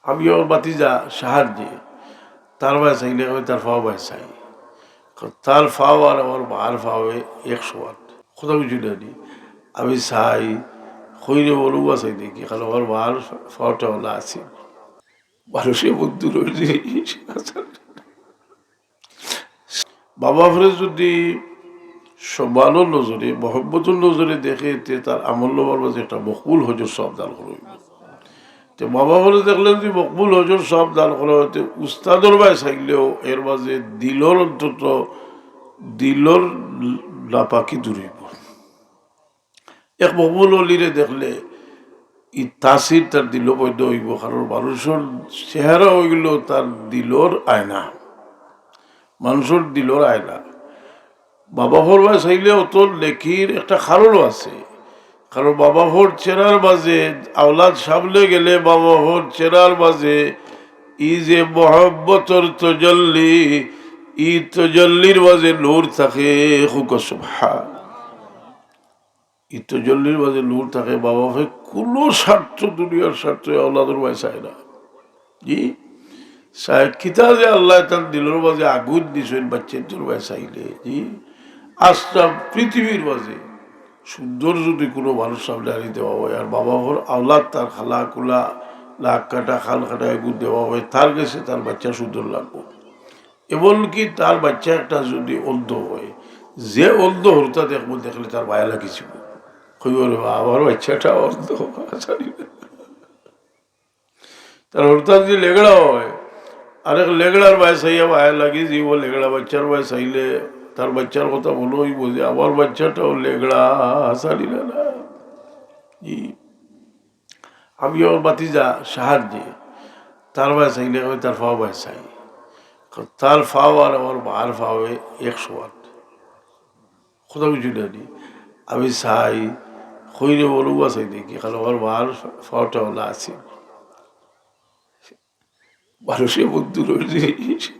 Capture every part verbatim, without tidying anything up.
আমি আমার ভাতিজা শাহার যে, তার বায় চাইলে আমি তার ফাও বায় চাই। কারণ তার ফাও আর আমার মার ফাও এক সমান। কথা বুঝি না নি? আমি চাই, কইরে বলুয়া চাই দেখি, কারণ আমার মার ফাওটা ওলা আছে। মানুষে বন্ধু রইল জিনিস। বাবা ফরে যদি সম্মানর নজরে, মহব্বতর নজরে দেখে, তে তার আমল নামার মাঝে একটা মকবুল হজর সওয়াব দান করা অইবো। তে বাবা ফরে দেখলে যদি মকবুল হজর সওয়াব দান করা অয়, তে উস্তাদর বায় চাইলেও এর মাঝে দিলর, অন্তত দিলর নাপাকি দূর অইবো। এক মকবুল অলিরে দেখলে ই তাসির তার দিলো পয়দা অইবো, কারণ মানুষর চেহারা অইলো তার দিলর আয়না, মানুষর দিলর আয়না। বাবা ফর বায় চাইলে অত নেকির একটা কারণও আছে, কারণ বাবা ফর চেহারার মাঝে, আওলাদ সামনে গেলে বাবা ফর চেহারার মাঝে ই যে মহব্বতর তজল্লি, ই তজল্লির মাঝে নূর থাকে। খুব সুবহান। ই তজল্লির মাঝে নূর থাকে, বাবা ফরে কুনু স্বার্থ, দুনিয়ার স্বার্থ আওলাদর বায় চায় না। জি, চায় কিতা যে আল্লায় তার দিলর মাঝে আগুন দিছইন বাচ্চাইন্তর বায় চাইলে। জি, আস্তা পৃথিবীর মাঝে সুন্দর যদি কুনু মানুষ সামনে আনি দেওয়া অয়, আর বাবা ফর আওলাদ তার খালা কুলা, নাক কাটা, কান কাটা এগুন দেওয়া অয়, তার গেছে তার বাচ্চা সুন্দর লাগবো। এমনকি তার বাচ্চা একটা যদি অন্ধ অয়, যে অন্ধ হুরুতা দেখবো, দেখলে তার মায়া লাগিযিবো। কইবো, "রে বা, আমার বাচ্চাটা অন্ধ।" তার হুরুতা যদি লেগড়া অয়, আরেক লেগড়ার বায় চাইয়া মায়া লাগিযিবো, লেগড়া বাচ্চার বায় চাইলে তার বাচ্চার কথা মনো অইবো যে, "আমার বাচ্চাটাও লেগড়া, হাসানি না না।" জি। আমি আমার ভাতিজা শাহার যে, তার বায় চাইলে আমি তার ফাও বায় চাই। কারণ তার ফাও আর আমার মার ফাও এক সমান। কথা বুঝি না নি? আমি চাই, কইরে বলুয়া চাই দেখি, কারণ আমার মার ফাওটা ওলা আছে। মানুষে বন্ধু রইল জিনিস।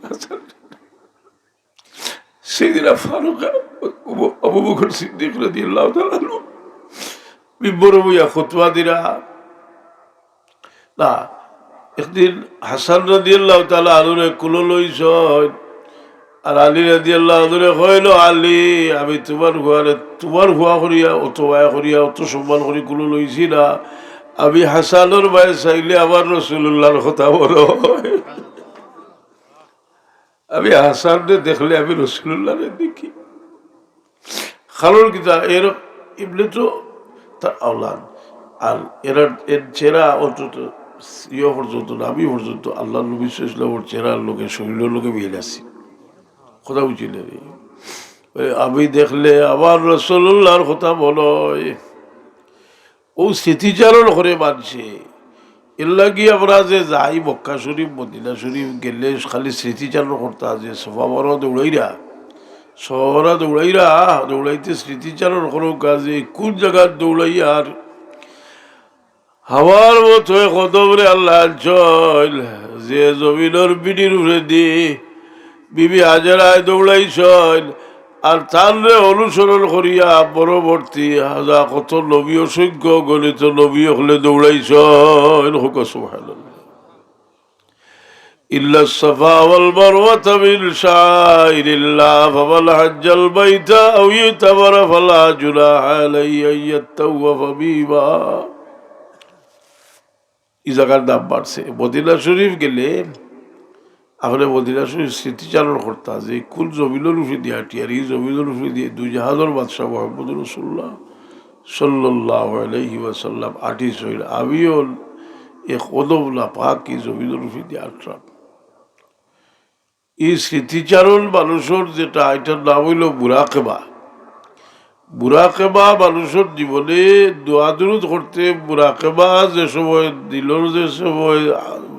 সাইয়েদনা ফারুক আবু, আবু বকর সিদ্দিক রাদিয়াল্লাহু তাআলা আনহু মিম্বরো বইয়া খুতবা দিরা। না, একদিন হাসান রাদিয়াল্লাহু তাআলা আনহুরে কুলো লইছইন, আর আলী রাদিয়াল্লাহু আনহুরে কইলো, "আলী, আমি তুমার ফুয়ারে, তুমার ফুয়া করিয়া, অত মায়া করিয়া, অত সম্মান করি কুলো লইছি না। আমি হাসানর বায় চাইলে আমার রাসুলুল্লাহর কথা মনো অয়।" আমি হাসানরে দেখলে আমি রাসুলুল্লাহরে দেখি। কারণ কিতা, এর এমনে তো তার আওলাদ, আর এরা, এর চেহারা অন্তত ইয়ে পর্যন্ত, নাভি পর্যন্ত আল্লাহর নবী সাল্লাল্লাহু আলাইহি ওয়াসাল্লামর চেহারার লগে, শরীরর লগে মিল আছে। কথা বুঝিলে নি? ওই আমি দেখলে আমার রাসুলুল্লাহর কথা মনো অয়। অউ স্মৃতিচারণ করে মানষে। এরলাগি আমরা যে যাই মক্কা শরীফ, মদিনা শরীফ গেলে খালি স্মৃতিচারণ করতা, যে সফা মারওয়া দৌড়াইরা, সফা মারওয়া দৌড়াইরা, দৌড়াইতে স্মৃতিচারণ করউক্কা যে কুন জাগাত দৌড়াইয়ার। হাওয়ার মতো কদমরে আল্লায় আনছইন, যে জমিনর বিডির উপরেদি বিবি হাজেরায় দৌড়াইছইন, আর তানরে অনুসরণ করিয়া পরবর্তী হাজার কত নবী, অসংখ্য অগণিত নবী অকলে দৌড়াইছইন। কউক্কা সুবহানাল্লাহ। ইন্নাস সাফা ওয়াল মারওয়াতা মিন শাআইরিল্লাহ, ফামান হাজ্জাল বাইতা আও ইতামারা ফালা জুনাহা আলাইহি আন ইয়াত্তাওয়াফা বিহিমা। ই জাগার দাম বাড়ছে। মদিনা শরীফ গেলে আপনে মদিনা শরীফ স্মৃতিচারণ করতা যে কুন জমিনর উপরেদি আটিয়ার, ই জমিনর উপরেদি দুই জাহানর বাদশা মুহাম্মদুর রাসুলুল্লাহ সাল্লাল্লাহু আলাইহি ওয়াসাল্লাম আটিছইন। আমিও এক কদম নাপাক ই জমিনর উপরেদি আটরাম। ই স্মৃতিচারণ মানুষর যেটা, ইটার নাম অইলো মুরাকেবা। মুরাকেবা মানুষর জীবনে দোয়া দুরুদ করতে, মুরাকেবা যে সময় দিলর যে সময়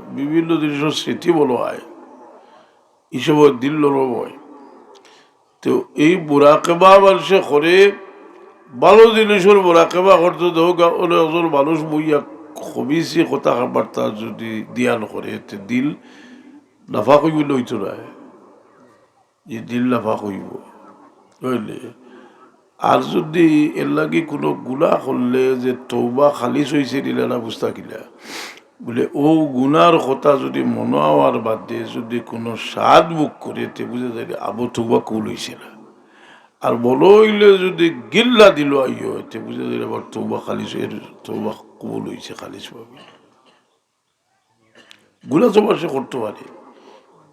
বিভিন্ন জিনিসর স্মৃতি মনো অয়, ই সময় দিল নরম অয়। তো এই মুরাকেবা মানষে করে, ভালো জিনিসর মুরাকেবা করতে দেও গা, অনেক একজন মানুষ বইয়া খবিসি কথাবার্তা যদি ধ্যান করে, তে দিল নাপাক অইবো না, অইতো নায়। ই দিল নাপাক অইবো, বুঝলে? আর যদি এরলাগি কুনু গুনাহ করলে যে তওবা খালিস অইছে নি না, বুঝতা কিলা? বুলে, অউ গুনার কথা যুদি মনো অওয়ার বাদে যুদি কুনু স্বাদ ভোগ করে, তে বুঝা যায় আবু তওবা কবুল অইছে না। আর বড় অইলে যুদি গিল্লা দিল আইও, তে বুঝা যায় আবার তওবা খালিস, এর তওবা কবুল অইছে খালিসভাবে। গুনা তো মানষে করতো পারে,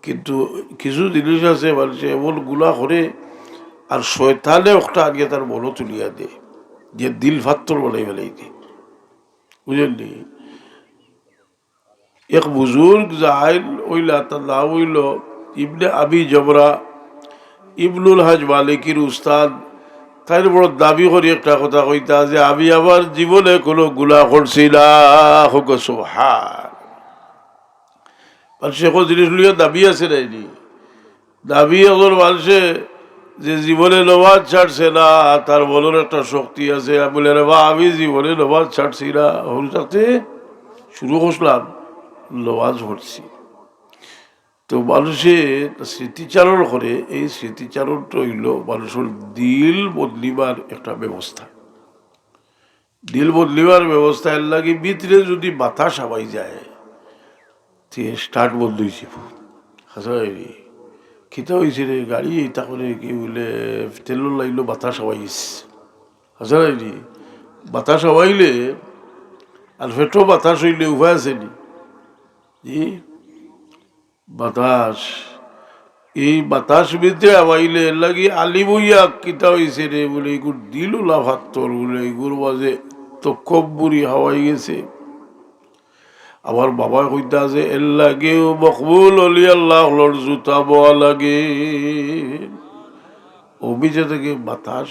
কিন্তু কিছু জিনিস আছে মানষে এমন গুনা করে, আর শয়তানে অকটা আনিয়া তার মনো তুলিয়া দেয়, যে দিল ফাত্তর বানাই ফেলাই দেয়। বুঝলেন নি? এক বুজুর্গ জাইল অইলা, তার নাম অইল ইবনে আবি জমরা, ইবনুল হাজ মালিকির উস্তাদ। তাইন বড় দাবি করি একটা কথা কইতা যে, "আমি আমার জীবনে কুনু গুনা করছি না।" কউক্কা সুবহান। মানষে অখন জিনিস লইয়া দাবি আছে নায়নি? দাবি অখন মানষে যে জীবনে নমাজ ছাড়ছে না, তার মনর একটা শক্তি আছে। আমি বুলে, "রে বা, আমি জীবনে নমাজ ছাড়ছি না, হুরু থাকতে শুরু করছিলাম, নমাজ পড়ছি।" তো মানষে স্মৃতিচারণ করে, এই স্মৃতিচারণটা অইল মানষর দিল বদলিবার একটা ব্যবস্থা। দিল বদলিবার ব্যবস্থা এর লাগি ভিতরে যুদি বাতাস হামাই যায়, তে start বন্ধ অইযিবো। হাছা নায়নি? কিতা অইছে রে, গাড়ি ইতা করে কি বুলে, তেলর লাইনো বাতাস হামাই গেছে। হাছা নায়নি? বাতাস হামাইলে, আর পেটো বাতাস অইলে উপায় আছে নি? জি? বাতাস, এই বাতাস ভিতরে হামাইলে এর লাগি আলিম অইয়া কিতা অইছে রে বুলে, ইগুর দিল অলা ফাত্তর বুলে, ইগুর মাঝে তকব্বুরি হামাই গেছে। আমার বাবায় কইতা যে এর লাগিও মকবুল অলি আল্লাহ অকলর জুতা বওয়া লাগে। অউ ভিতর থাকি বাতাস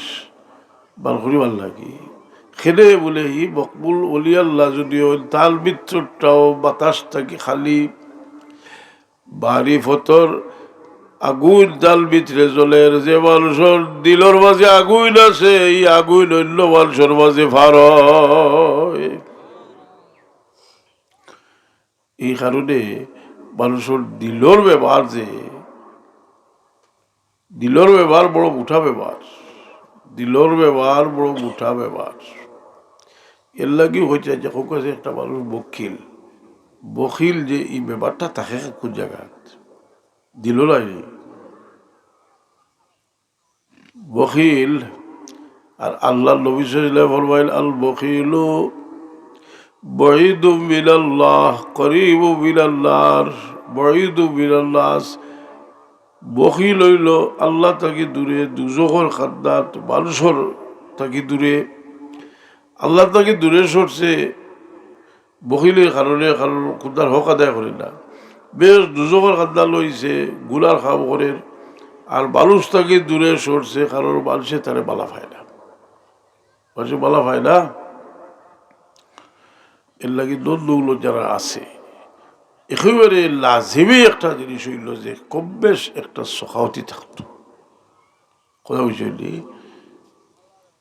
বার করিবার লাগি। কেনে বুলে, ই মকবুল অলি আল্লাহ যুদি অইন, তার ভিতরটাও বাতাস থাকি খালি। মারিফতর আগুইন তার ভিতরে জ্বলের, যে মানষর দিলর মাঝে আগুইন আছে, ই আগুইন অইন্য মানষর মাঝে ফারয়। ই কারণে মানষর দিলর ব্যবহার যে, দিলর ব্যবহার বড় মুঠা ব্যবহার, দিলর ব্যবহার বড় মুঠা ব্যবহার। এর লাগিও কইছে যে, কউক্কা যে একটা মানুষ বখিল, বখিল যে ই ব্যবহারটা থাকে কুন জাগাত? দিলর লাগি। বখিল, আর আল্লাহর নবী সাল্লাল্লাহু আলাইহি ওয়াসাল্লাম ফরমাইল, "আল বখিলু বাঈদুম মিনাল্লাহ, করিবুম মিনান নার, বাঈদুম মিনান নাস।" বখিল অইল আল্লাহ থাকি দূরে, দুজখর কান্দাত, মানষর থাকি দূরে, আল্লাহ থাকি দূরে সরছে। বখিলর কারণে, কারণ খুদার হক আদায় করে না, বেশ দুজখর কান্দা লইছে, গুনার কাম করের, আর মানুষ থাকি দূরে সরছে, কারণ মানষে তারে বালা পায় না, মানষে বালা পায় না। এর লাগি ধন দৌলত যারা আছে, একেবারে লাজিমি একটা জিনিস অইল যে কম বেশ একটা সখাওতি থাকতো। কথা বুঝছইন নি?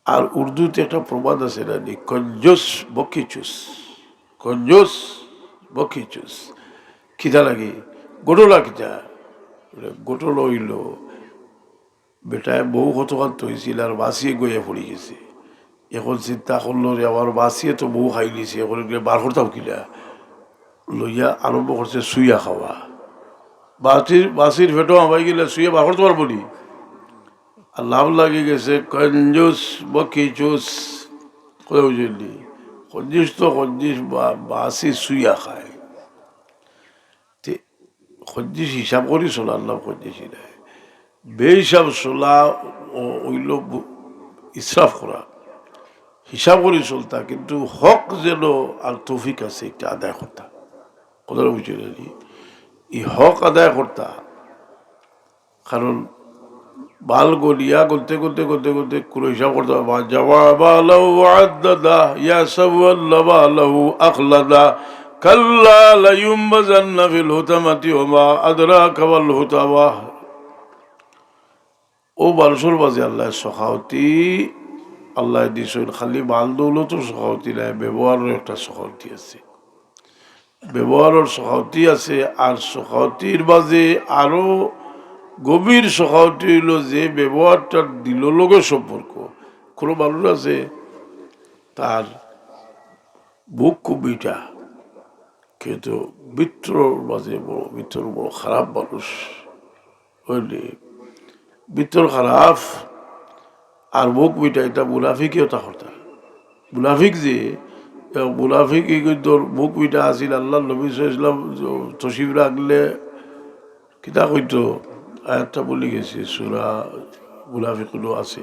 আর উর্দুতে একটা প্রবাদ আছে না নি, "কঞ্জুস বকি চুস, কঞ্জুস বকি চুস।" কিতা লাগি? ঘটনা কিতা? বলে, ঘটনা অইল, বেটায় বউ কতখান থইছিল আর বাছিয়ে গইয়া পড়ি গেছে। এখন চিন্তা করলো যে, "আমার বাছিয়ে তো বউ খাইলিছে, এখন এগুলো বার করতাম কিলা?" লইয়া আরম্ভ করছে চুইয়া খাওয়া। বাছির, বাছির পেটো হামাই গেলে চুইয়া বার করতে পারবো নি? আর লাভ লাগি গেছে কঞ্জুস বকি চুস। কথা বুঝছইন নি? কঞ্জুস তো কঞ্জুস, বা-, বাছি চুইয়া খায়। তে কঞ্জুস হিসাব করি চলার নাম কঞ্জুসি নায়। বেহিসাব চলা অ-, অইল বু-, ইসরাফ করা। হিসাব করি চলতা, কিন্তু হক যেন আর তৌফিক আছে, এটা আদায় করতা। কথাটা বুঝছইন নি? ই হক আদায় করতা। কারণ মাল গনিয়া গনতে গনতে গনতে গনতে কুনু হিসাব করতে পারবা না। জামা মালাহু ওয়া আদ্দাদা, ইয়াহসাবু আন্না মালাহু আখলাদা, কাল্লা লায়ুম্বাযান্না ফিল হুতামাতি ওয়া মা আদরাকা মাল হুতামা। অউ মানষর মাঝে আল্লায় সখাওতি, আল্লায় দিছইন, খালি মাল দৌলতর সখাওতি নায়, ব্যবহারর একটা সখাওতি আছে। ব্যবহারর সখাওতি আছে, আর সখাওতির মাঝে আরো গভীর সখাওতি অইল যে ব্যবহারটার দিলর লগে সম্পর্ক। কুনু মানুষ আছে, তার মুখ খুব মিঠা, কিন্তু ভিতরর মাঝে বড়, ভিতর বড় খারাপ মানুষ। বুঝলি? ভিতর খারাপ আর মুখ মিঠা, ইটা মুনাফিকে অতা করতা। মুনাফিক যে, এ মুনাফিক ইগুইনতর মুখ মিঠা আছিল, আল্লার নবী সাল্লাল্লাহু আলাইহি ওয়াসাল্লাম তশরিফ রাখলে কিতা কইতো? আয়াতটা ভুলি গেছি, সূরা মুনাফিকুনও আছে।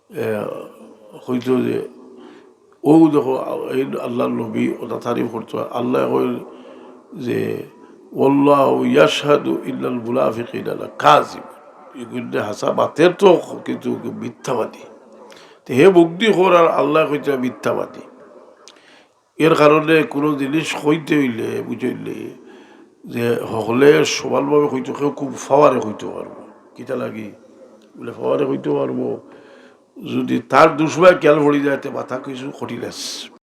এ, কইতো যে, "ও দেখো, এই আল্লার নবী অতা তারিফ করতো, আল্লায় কইন যে, 'ওয়াল্লাহু ইয়াশহাদু ইন্নাল মুনাফিকিনা লাকাযিবুন।'" ইগুইন হাছা মাতের তো, কিন্তু মিথ্যাবাদী। তে হে মুখদি কর আর আল্লায় কইতা মিথ্যাবাদী। এর কারণে কুনু জিনিস কইতে অইলে, বুঝলে, যে হকলে সমানভাবে কইতো, কেউ খুব পাওয়ারে কইতো পারবো। কিতা লাগি? বুলে পাওয়ারে কইতো পারবো। যুদি তার দুশমন খেয়াল পড়ি যায়, তে মাথা কিছু কঠিন আছে।